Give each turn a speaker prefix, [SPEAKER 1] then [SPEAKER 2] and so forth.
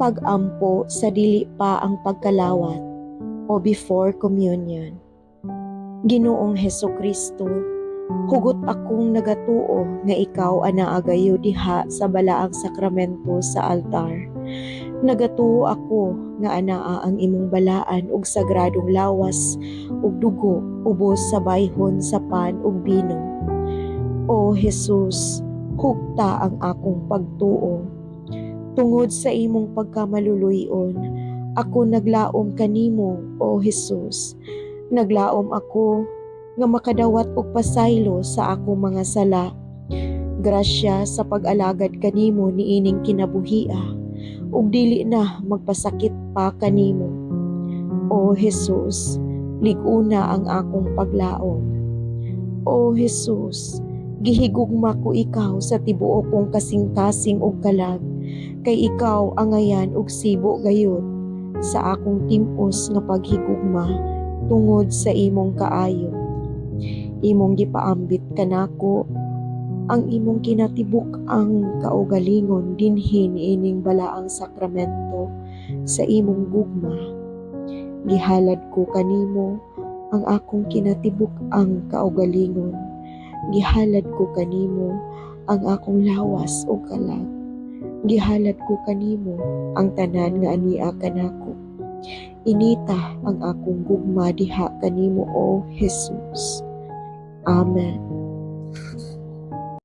[SPEAKER 1] Pag-ampo sa dili pa ang pagkalawat o before communion. Ginoong Hesukristo, hugot akong nagatuo nga ikaw anaa gayud diha sa balaang sakramento sa altar. Nagatuo ako nga anaa ang imong balaan ug sagradong lawas ug dugo ubos sa bayhon sa pan ug bino. O Jesus, hugta ang akong pagtuo. Tungod sa imong pagkamaluluy-on, ako naglaom kanimo, O Jesus. Naglaom ako nga makadawat og pasaylo sa akong mga sala. Grasya sa pag-alagad kanimo niining kinabuhia ug dili na magpasakit pa kanimo. O Jesus, lig-una ang akong paglaom. O Jesus, gihigugma ko ikaw sa tibuok kong kasing-kasing ug kalag, kay ikaw angayan ug sibo gayud sa akong tim-os nga paghigugma tungod sa imong kaayo. Imong gipaambit kanako ang imong kinatibuk-ang kaugalingon dinhi niining balaang sakramento sa imong gugma. Gihalad ko kanimo ang akong kinatibuk-ang kaugalingon. Gihalad ko kanimo ang akong lawas ug kalag. Gihalad ko kanimo ang tanan nga ania kanako. Inita ang akong gugma diha kanimo, O Jesus. Amen.